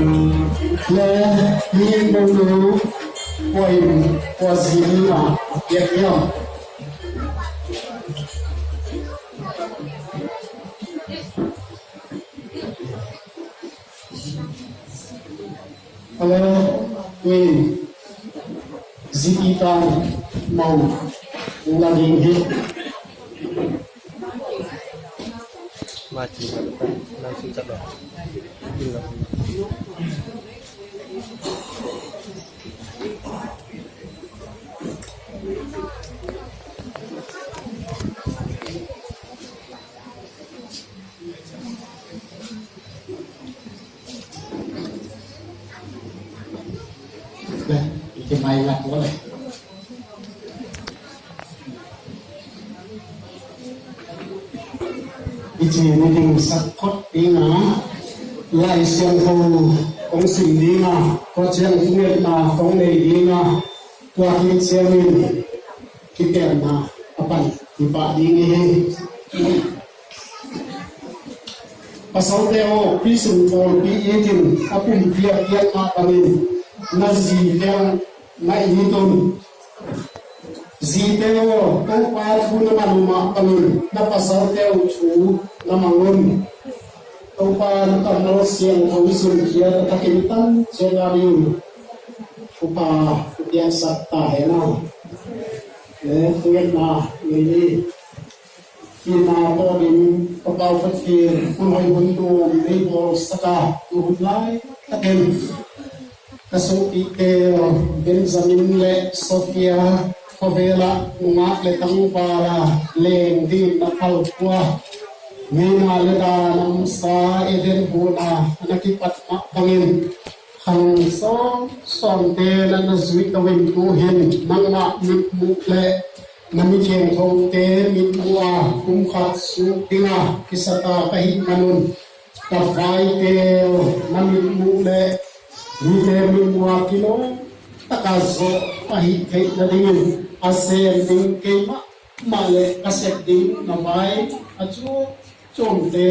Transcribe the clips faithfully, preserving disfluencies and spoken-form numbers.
Le, mi bawng lo, kua in, kua zi ding a piak hiam? Hello, ui, zipi tan mau, ula ding hi. I ci ni ding sak khot ding a, Lai Siangtho kong sim ding a, kua ciang thungetna kong nei ding a, tua hi ciangin kitenna a pan hi pah ding hi. Pasalte aw, Khrih sung pawlpi it in, a pumpi a piakna panin na zi leng na it un. Zite aw, Topa thu na man uh mah panin na pasalte uh thu na mang un. Topa na kammal siangtho sunkhiat a takin tan ciat a ding uh. Upa, upiangsak ta hen aw. Le, thungetna nei ni. Kina tawh ding, Topa Pathian, hun hoih hun dum nei bawlsak a, tu hun laitakin ka sopihte Benjamin le Sofia khuavela nungak le tangvala leng ding na phal khua, ngeina le dan a masa Eden huhna na kipat mah bangin khang sawmsawmte na na zuih lo in tu hin nangmah mitmuh le na mi khengthote mitmuh a kum khat suk ding a kisata ka hih manun ka vaite na mitmuh le mite mitmuh a kilawm taka zawh ahih theih nadingin a sem ding keimah mah le ka sep ding na vai a cu cumte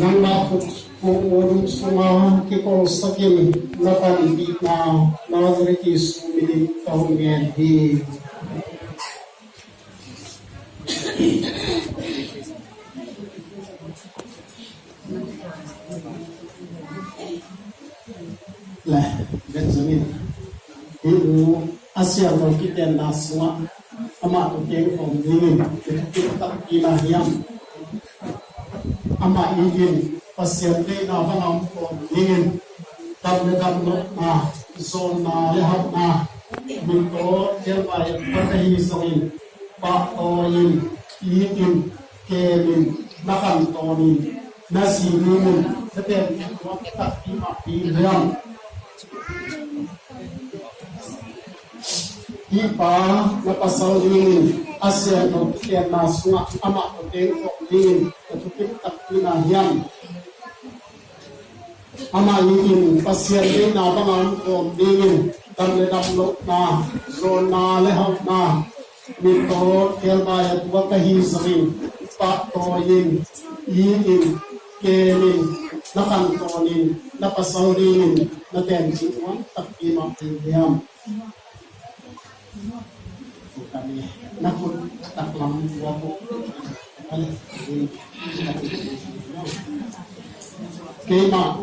nangmah puk puk u dum sunga kikolsakin na panpihna Nazareth Jesu min in ka hun ngen hi. Le, Benjamin, hi u a siangtho kitenna sungah amah tawh teng khawm dingin i thupit takpi na hiam? Amah in Pasian deihna bangah om khawm dingin dam le dam lohna, zawnna le hauhna, min tawh khelvai a tuak ahi zongin pahtawi in, it in, kem in, na khantawn in, na zi dingin na tenpih nuam takpi mah ding hiam? Hih pa na pasal dingin a siangtho kitenna sungah amah tawh teng khawm dingin na thupit takpi na hiam? Amah in Pasian deihna bangah om khawm dingin dam le dam lohna, zawnna le hauhna, min tawh khelvai a tuak ahi zongin pahtawi in, it in, kem in, na khantawn in, na pasal dingin na tenpih nuam takpi mah ding hiam? Na khut taklam tua ko. Keimah,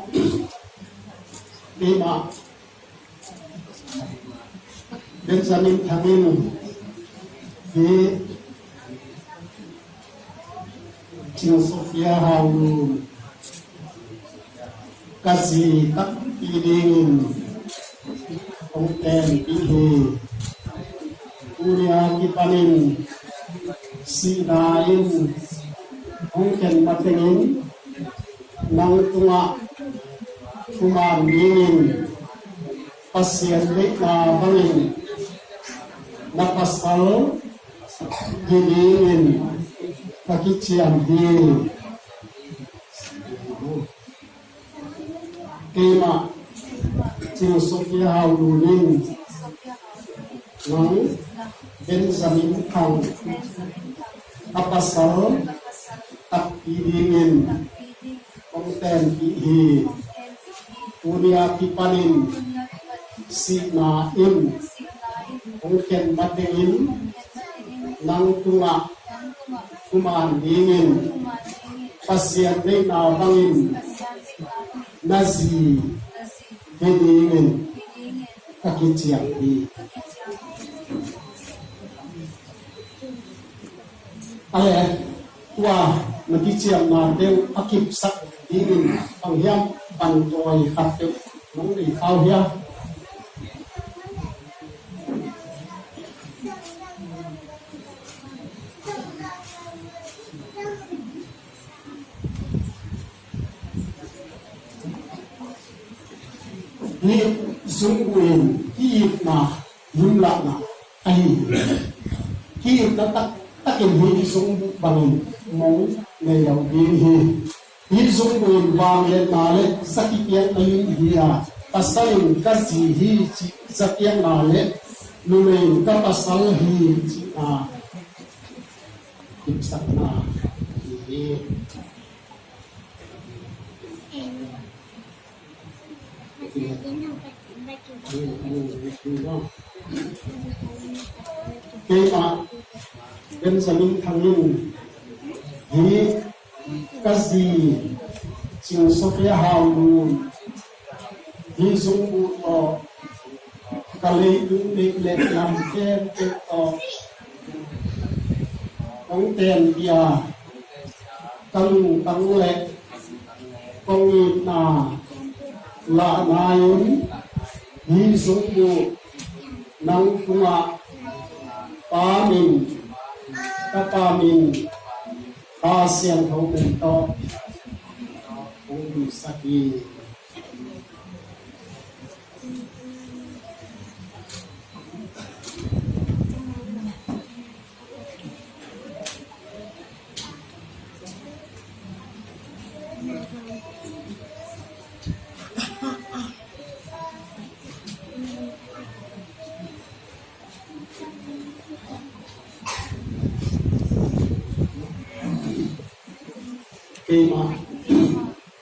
keimah Benjamin Thang in hi. Cing Sofia Hau Lun ka zi takpi dingin hong tenpih hi. Tuni a kipanin sihna in hong khen matengin nang tungah thuman dingin Pasian deihna bangin na pasal hi dingin ka kiciam hi. Keimah Cing Sofia Hau Lun in nang Benjamin Thang a pasal takpi dingin kong tenpih hi. Tuni a kipanin sihna in hong khen matengin nang tungah thuman dingin Pasian deihna bangin na zi hi dingin ka kiciam hi. A le tua na kiciamnate uh a kipsak dingin bang hiam bantawi khat peuh nong nei khau hia? Hih zungbuh in hih itna limlahna ahi hi. Hih itna taktakin hih zungbuh bangin mong nei lo ding hi. Hih zungbuh in vangliatna le za kipiakna lim hi a, pasal in ka zi hi cih za piakna le numei in ka pasal hi cihna kipsakna hi. Keimah Benjamin Thang in hih ka zi Cing Sophia Hau Lun hih zungbuh tawh ka leitung neih le lam khempeuh tawh kong tenpih a, ka lungtang le kong itna lahna in hih zungbuh nang tungah Pa min, Tapa min, Kha Siangtho min tawh kong duhsak hi. Keimah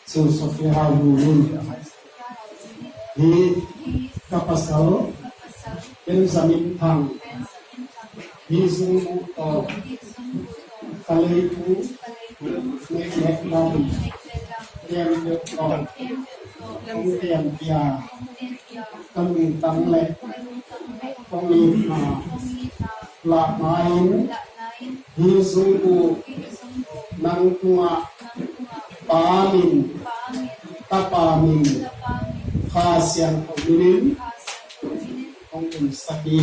Cing Sophia Hau Lun in hih ka pasal Benjamin Thang hih zungbuh tawh ka leitung neih le lam khempeuh tawh kong tenpih a, ka lungtang le kong itna lahna in hih zungbuh nang tungah Pa min, Tapa min, Kha Siangtho min in hong unsak hi.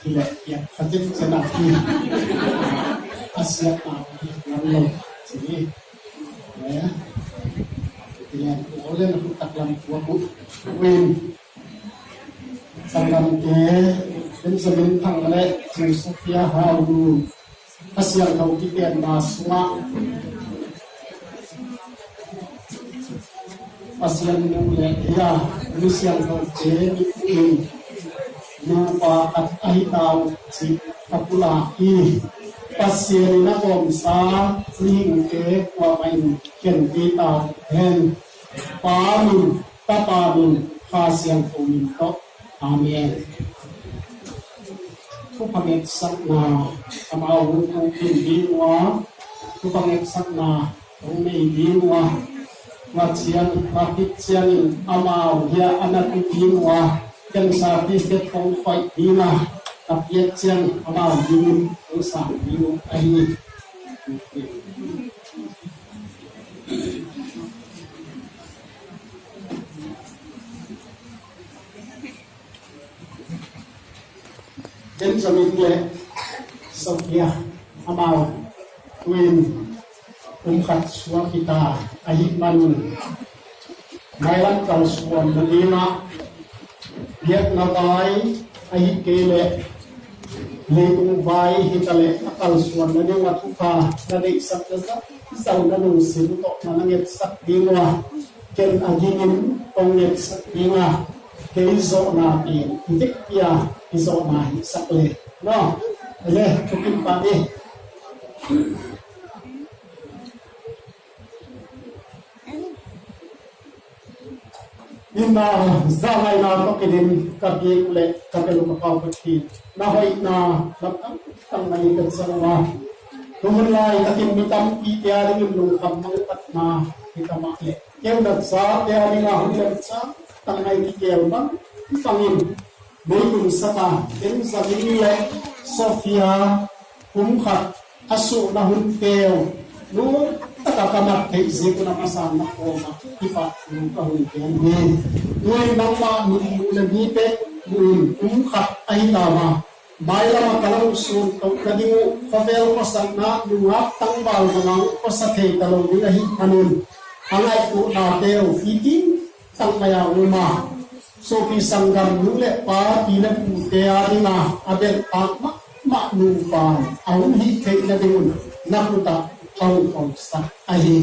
Hileh, ya, khatin cena ki. Asia ta, lam lo, sini. Ya. Hileh, oleh aku taklam kuaku. Win. Sanggamte, Benjamin Thang le Cing Sophia Hau Lun, Kha Siangtho kitenna sungah Pasian nu le ei a, nu siangthote mipui in nupa khat ahi ta uh cih ka pulak hi. Pasian in a kawmsa mihingte kuamah in khen kei ta uh hen. Pa min, Tapa min, Kha Siangtho min tawh. Amen. Thupha ngetsakna, amau hong pin ding uh a, thupha ngetsakna hong nei ding uh a, Tua ciang, tua khit ciangin amau hiah a na tu ding uh a, ken certificate kong khoih ding a, ka piak ciang amau dingin kong sang ding uh ahi. Benjamin le Sophia amau tuin kum khat suak hi ta ahih manun mailam kalsuan nadingah biakna vai ahih kei leh leitung vai hi ta leh a kalsuan nadingah thupha na deihsak na zahzah na lungsim tawh na na ngetsak ding uh a, ken a gingin kong ngetsak ding a, kei zawhna pen i vekpi a i zawhna hisak le. No, le thukim pah ni. Inn ah zangaina tawh kidin ka biak le ka bel ka pau ka thi na hoihna lamdang tangmai ka cang a, tuhun lai takin mi tampi te a dingin lungkham mangkatna hi ta mah le keu na ca te a dingah hun lemcang tangmai kikeel bang bangin Mei kum sata, Benjamin le Sophia kum khat a suhna hun teu nungtaka ka mat theih zikun a masa na kawmah kipah thu ka hun gen hi. Tuin nangmah nunnu le mi pek buin kum khat ahi tama mailama ka lau sun toh ka ding uh khuavel khuasakna nungak tangval nungak khuasa thei ka lo ding ahi manun a ngaihtuhnate uh i ting tangmai a um a, sopi sanggam nu le pa pi le pute a dinga a belhtak mahmah nupa a hong hih theih nadingun na kutah a hong kongsak ahi.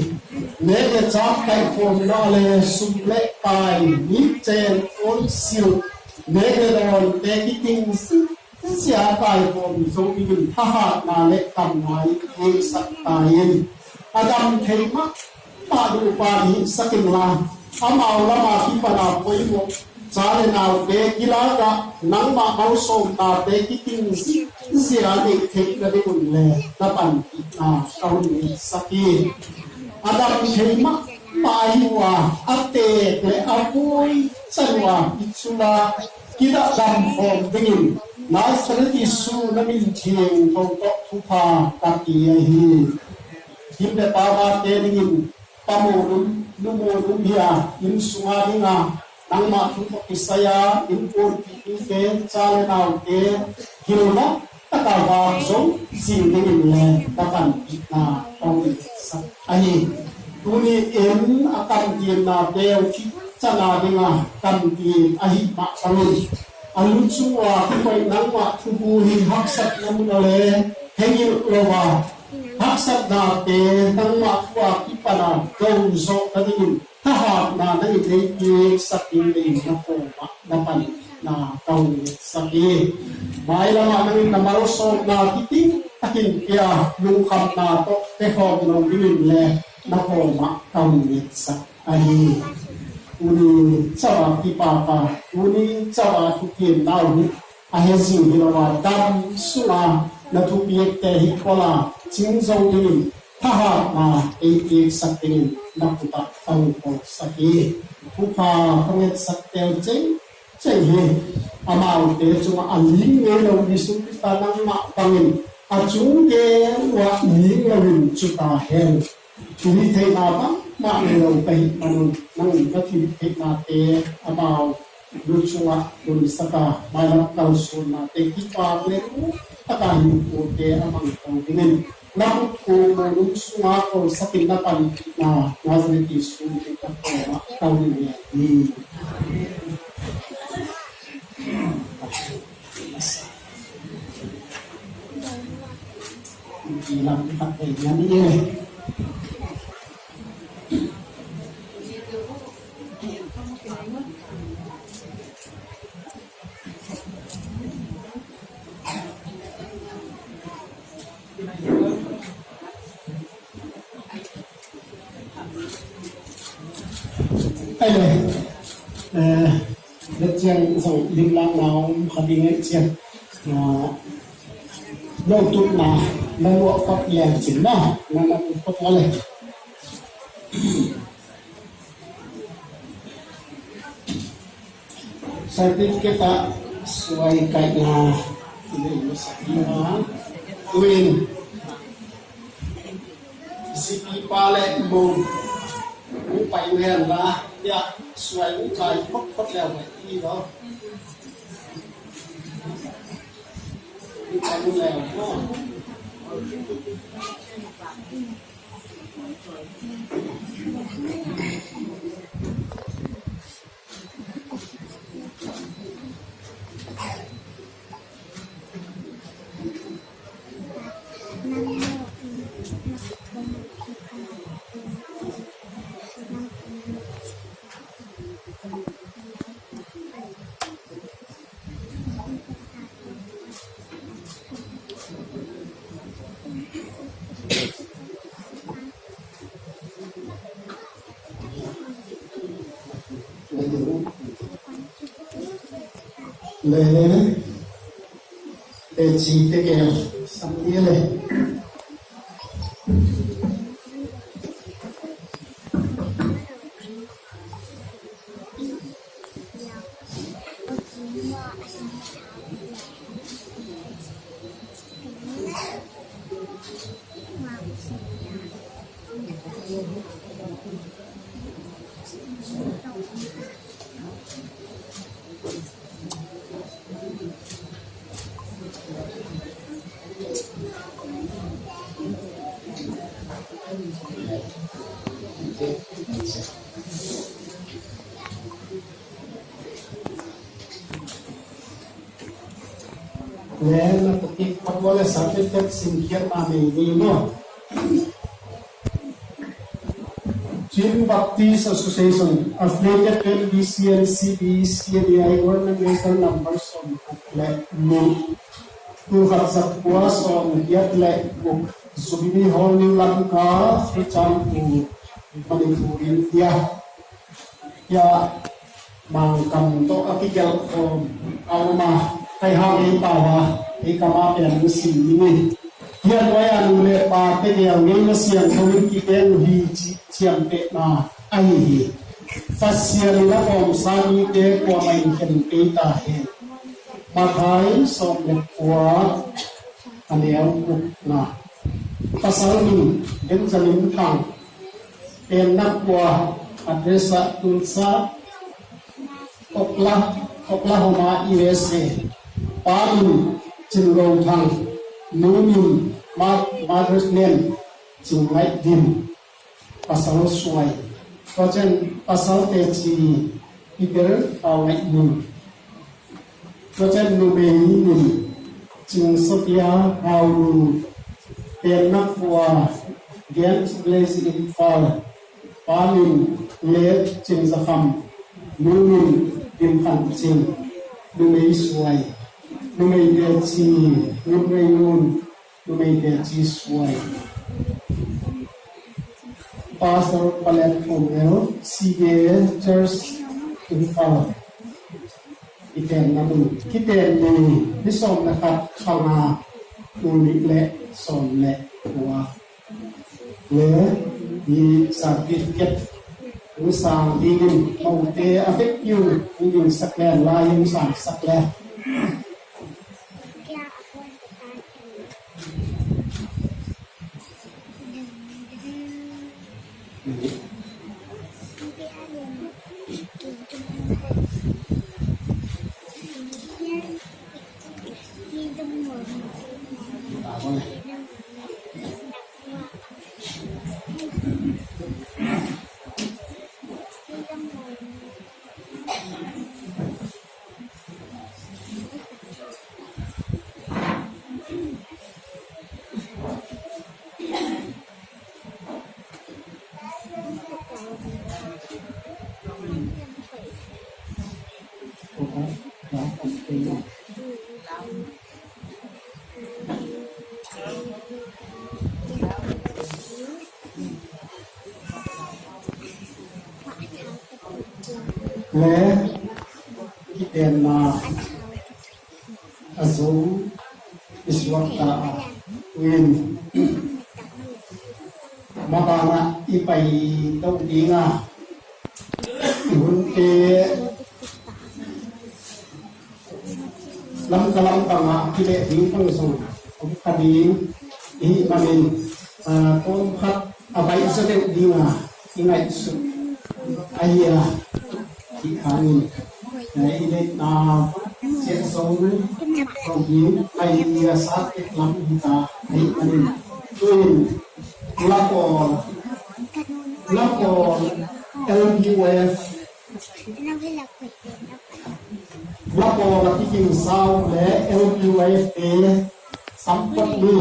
Nek le cak kaihkhawmna le sum le pai, mitcen, oisil, nek le dawnte kiting zia kaihkhawm zo dingin thahatna le damna i hengsak ta in. A dam thei mah mah duhpa i hihsak inla, amau lama kipana poimawh ca le naute kilakah nangmah malsawmnate kiting zia neih theih nadingun le na panpihna ka hun ngetsak hi. A dam thei mahmah ahi uh a, a teek le a vui can uh a i cula kidahdam khawm dingin Nazareth Jesu na min thiangtho tawh thupha ka pia hi. Him le pamate dingin pa mawlum, nu mawlum hi a, inn sunga dinga nangmah thu tawh kisai a inn pulpitute, ca le naute gilvak taka vak zo zing dingin le ka panpihna ka hun ngetsak ahi. Tuni in a kamtinnate uh thih cana dinga kamtin ahih mah bangin a lu cung uh a kikoih nangmah thubu hi haksatna mun a le hengilh lo a, haksatnate nangmah thu a kipana do zawh nadingin thahatna na i nei piaksak ding le in na kawmah na panpihna ka hun ngetsak hi. Mailamah nangin na malsawmna kiting takin pia lungkhamna tawh pekhawm lo dingin le na kawmah ka hun ngetsak ahi. Tuni cava kipapa, tuni cava thupianna uh hi a hezing hi lo a, dam sunga na thupiakte hi kol a cing zo dingin thahatna ei piaksak dingin na kutah ka hun kongsak hi. Thupha ka ngetsakte uh ceng ceng hi. Amaute cungah a ling ngei lo Jesu Khrista nangmah bangin a cung gel uh ah ling loin cu ta hen. Thilhih theihna bangmah nei lo ka hih manun nangin ka thilhih theihnate amau lu cungah tunsak a, mailam kalsuannate kipak le taka hinkhute a mangto dingin na kutkhuk mawlum sunga kolsakin na panpihna Nazareth Jesu min tawh ka kawmah ka hun ngen hi. Lam khat ei ngan i e. Ai le, eh, le ciang zong limlak na om kha ding ai ciang, ah, lo tutna na luah kop liang cin na, na na kop kop le. Certificate ah suai kaihna i nei masa ding a, tu-in zipi pa le mo hong pai uh hen la, hiah suai hong kai photphot leu hi lo. Hong kai uh leu maw? Le, le, le, ci te ke sam ni le. Le na tuki pakua le certificate simkhiatna nei ni maw? Chin Baptist Association, affiliated to N B C N, C B, C N A I, Organization Number sawm le nih, tul khat za kua sawm giat le guk, Jubilee Hall, New Lanka, Churachandpur, Manipur, India. Hiah Mangkam tawh a kigelh khawm a om a, kai hang ei pau a, ei kam a pen hong sim ning ei. Hiah nuai-a nu le pate gel ngeina siangtho in kiteng uh hi cih ciamtehna ahi hi. Pasian in a kawmsa mite kuamah in khen kei ta hen. Matthai sawm le kua, a neu gukna. Pasal min Benjamin Thang. Tenna kua, address ah Tulsa, Okla-, Oklahoma, U S A. Pa min Cin Go Thang, nu min Ma-, mother's name Cin Ngaih Dim. Pasal suai. Tua ciang pasal teci Peter Pau Ngaih Dim. Tua ciang numei min Cing Sophia Hau Nung, tenna kua Games Village Imphal, pa min Let Cing Za Kham, nu min Dim Khan Cing, numei suai, numei teci Ngun Rei Ngun, numei teci suai. Pastor Palet Thum Mel, C K Church Imphal. I tenna mun. Kiten ni, ni sawm le khat, kha nga, tul nih le sawm le kua. Le, i certificate hong sang dingin, mote a vekpi un hong dingsak le, lai hong sangsak le. Le kitenna a zong i suakta a, tu-in mabanah i pai toh dinga i hunte Lamka lampangah kileh ding bang zong om kha ding i hih manin, aa, tawmkhat a baih zaw deuh dinga i ngaihsut ahi a, hih hangin, aa, i deihna siah zo lo ding ahi a, sa tek lam hi ta ahi manin, tuin Lapawl, Lapawl L P U F, Lapawl a kigingsa uh le L P U F te sampot mi,